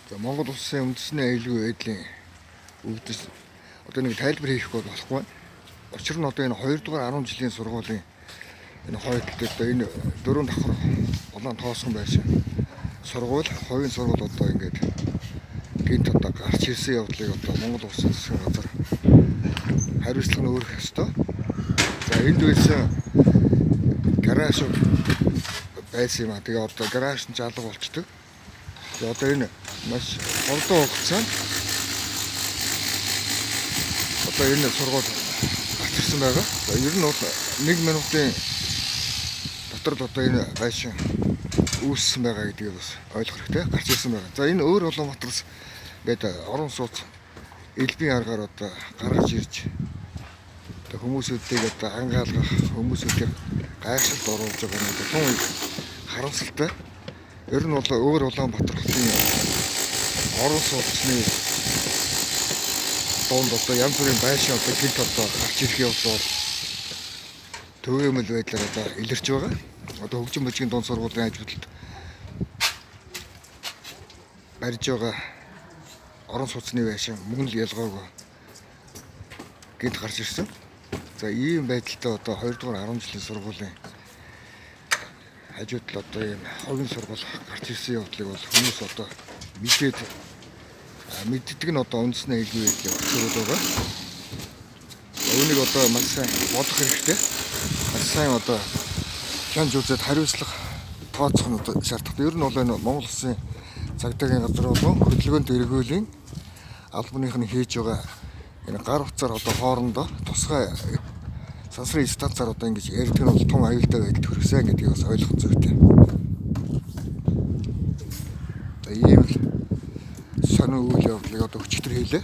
За Монгол улсын үндэсний аюулгүй байдлын өвдөс одоо нэг тайлбар хийхгүй болохгүй. Учир нь одоо энэ 2 дугаар 10 жилийн сургуулийн энэ хойдолд одоо энэ дөрөв давхар улаан тоосгон байсан. Сургууль, хувийн сургууль одоо ингээд гинт одоо гарч ирсэн явдлыг одоо Монгол улсын засгийн газар хариуцлага нь өөрөх ёстой. За энд байсан гараж байсан юм а. Тэгээ одоо гараж нь ч алга болчдөг. Тэгээ одоо энэ маш хурдан хугацаанд одоо энэ сургууль гарч ирсэн байгаа. За ер нь бол 1 минутын дотор л одоо энэ байшин үүссэн байгаа гэдгийг бас ойлгох хэрэгтэй. Гарч ирсэн байгаа. За энэ өөр Улаанбаатараас ингээд орон сууц элбийн аргаар одоо гаргаж ирж одоо хүмүүсүүдийг одоо ангаалгах, хүмүүсүүдийг гайхшилд оруулж байгаа нь одоо тун их харамсалтай. Ер нь бол өөр Улаанбаатар хотын орон сууцны дунд одоо янз бүрийн байшин одоо гинт одоо гарч ирэх явдал бол төвөөмөл байдлаар одоо илэрч байгаа. Одоо хөгжин бүжгийн дунд сургуулийн хажуудалд барьж байгаа орон сууцны байшин мөн л ялгаагүй гинт гарч ирсэн. За ийм байдалтай одоо 2 дугаар 10 жилийн сургуулийн хажууд л одоо ийм хувийн сургууль гарч ирсэн явдлыг бол хүмүүс одоо мэдээд мэддэг нь одоо үндэсний аюулгүй байдлын офицерууд байгаа. Үүнийг одоо маш сайн бодох хэрэгтэй. Маш сайн одоо хянж үзээд хариуцлага тооцох нь одоо шаардлагатай. Ер нь бол энэ Монгол улсын цагдаагийн газар болон хөдөлгөөнт эргүүлийн албаных нь хийж байгаа энэ гар утсаар одоо хоорондоо тусгай сансрын станцаар одоо ингэж ярьдаг нь бол тун аюултай байдалд хүргэсэн гэдгийг бас ойлгох зүйтэй. За ийм л сонин үйл явдлыг одоо өчигдөр хийлээ.